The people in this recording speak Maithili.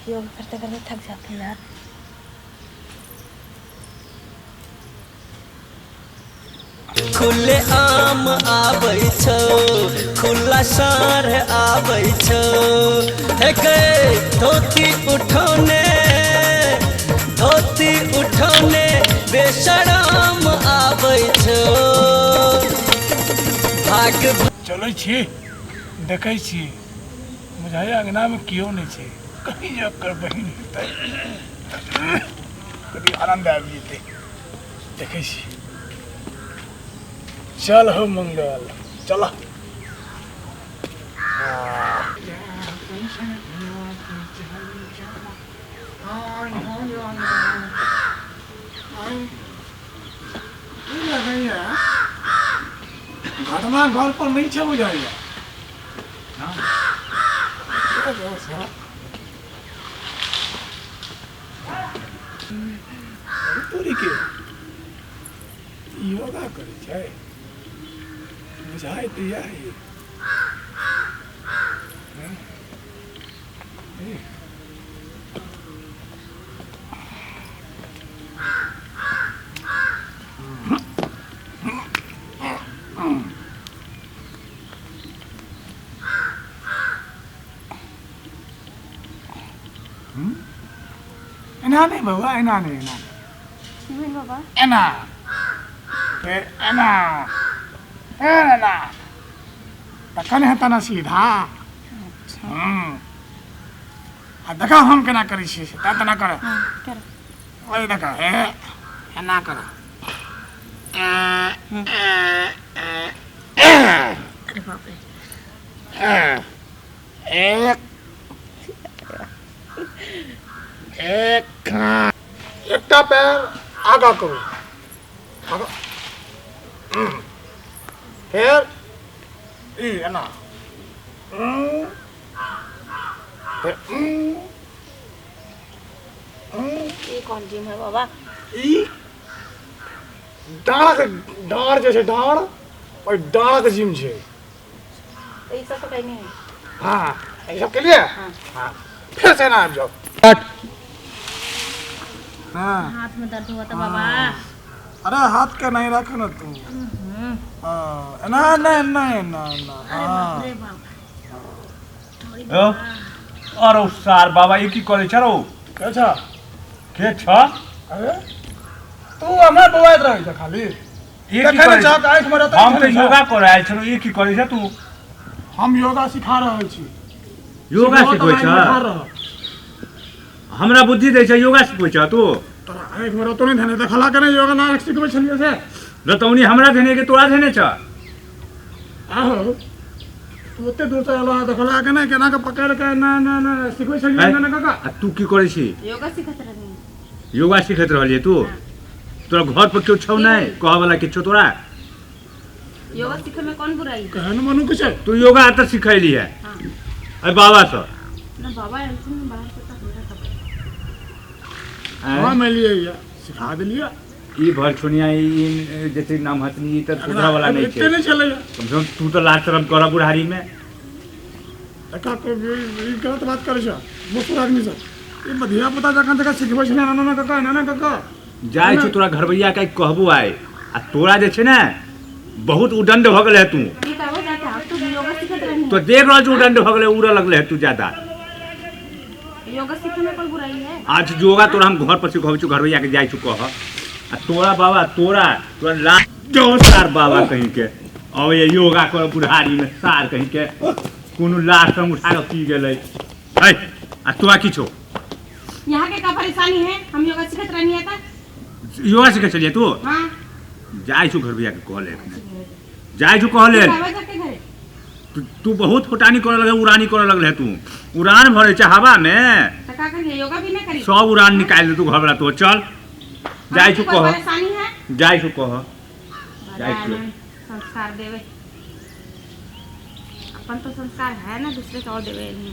योग करते करते थक जाते हैं यार। खुले आम आबै छौ, खुला साँढ़ आबै छौ, हे गे धोती उठौने, धोती उठौने बेशरम आबै छौ। भाग चलै छी, देखै छी, बुझाइए अङ्गनामे केओ नहि छै, कहीं जे ओकर बहिन हेतै कनि आनन्द आबि जेतै। देखै छी, चल हो मंगल, चल। लगैया घटना घर पर नहीं छै बुझाइया। तोरी के योगा करै छै बुझाइ तऽ इएह ये। एना नहि बौआ, एना नहि, एना नहि बाबा, एना, फेर एना, फेर एना, तखन हेतै ने सीधा। आ देखा हम केना करै छियै से, तेना कर। ओहि देखा, हे एना कर। अरे बाप रे। एक एक एकटा पैर आगाँ करू, आगाँ, फेर ई एना, फेर ई कोन जिम है बाबा? ई डाँड़, डाँड़ जे छै, डाँड़, ओहि डाँड़क जिम छै। ई सब तऽ कहीं नहीं। हाँ, ई सब केलियै। हाँ, फेर से एना आबि जाउ। हाँ, हाथ में दर्द हुआ था बाबा। अरे हाथ के नहीं रख ना तू। हाँ, ना ना ना ना ना। हाँ, अरे बाप। अरे सार बाबा, ई की करै छ रौ? के छ? के छ? अरे तू हमरा बौआइत रहै छ खाली। ई की देखै करै नहि छहक आँखिमे रतै हम तऽ छलै। योगा करै आयल छलहुँ, ई की करै छ तू? हम योगा सिखा रहल छी। योगा सिखबो तऽ सिखबै छ? आँखिमे ठाढ़ रह। हमरा बुद्धि दै छ, योगा सिखबै छ तू? तोरा आँखिमे रतौ नहि धेने, देखला के नहि योगा ना सिखबै छलियै से? रतौनी हमरा धेने कि तोरा धेने छ? आहो, तू ओते दूर से एलो, देखला के नहि केना के पकड़ के ना ना ना सिखबै छलियै ना ना काका। आ तू की करै छी? योगा सिखत रहनी। योगा सिखैत रहलियै तू? तोरा घर पर केओ छौ नहि कहऽ वाला किछो तोरा? योगा सीखे में कौन बुराई? केहन मनुख छै तू? योगा एतऽ सिखैली है? हाँ। अरे बाबा सँ ना बाबा आयल ने बाहर से, तऽ हमरा खबर। हम एलियै ये सिखा देलियै। ई भर छुनिया, ई जे छै नाम हतनी, ई तऽ सुधरऽ वाला नहि एते छै। नहि छलैया। कम से कम तू तऽ लाज शरम करऽ बुढ़ारी मे। काका, ई गलत बात करै छ, मुसुर आदमी सब। ई धिया पुता जखन तक सिखबै छै ना ना काका, ना ना काका। जाइ छौ तोरा घरबैया के कहबो आइ। आ तोरा जे छै ने बहुत उदंड भऽ गेलै तू। की कहबो जाके, हम तो योगा सिखत रहनी। तो देख रहल छौ, उदंड भऽ गेलै, उड़ऽ लगलै है तू ज्यादा। योगा सीखे में कोई बुराई है? आज योगा तोरा हम घर पर सिखबै छौ, घरबैया के जाइ छौ कह। आ तोरा बाबा, तोरा तोरा ला जो सार बाबा कहीं के अब ये योगा कर बुढ़ारी में, सार कहीं के कोनो लाश संग उठा के पी गेलै है। आ तोरा की छौ? यहाँ के का परेशानी है? हम योगा सिखत रहनी है त। योगा सिखै छलियै तू? हाँ। जाइ छौ घरबैया के कहले, जाइ छौ कहले। बाबा जाके घरे। तू बहुत फुटानी करऽ लगले, उड़ानी करऽ लगले तू। उड़ान भरै छै हवा में। त का करिए, योगा भी ना करी? सब उड़ान निकालि देतौ घरवला तो। चल, जाइ छौ कोई कह। परेशानी है? जाइ छौ कह, जाइ भला छौ। ना संस्कार देवे, अपन तो संस्कार है ना, दूसरे के और देवे नहीं।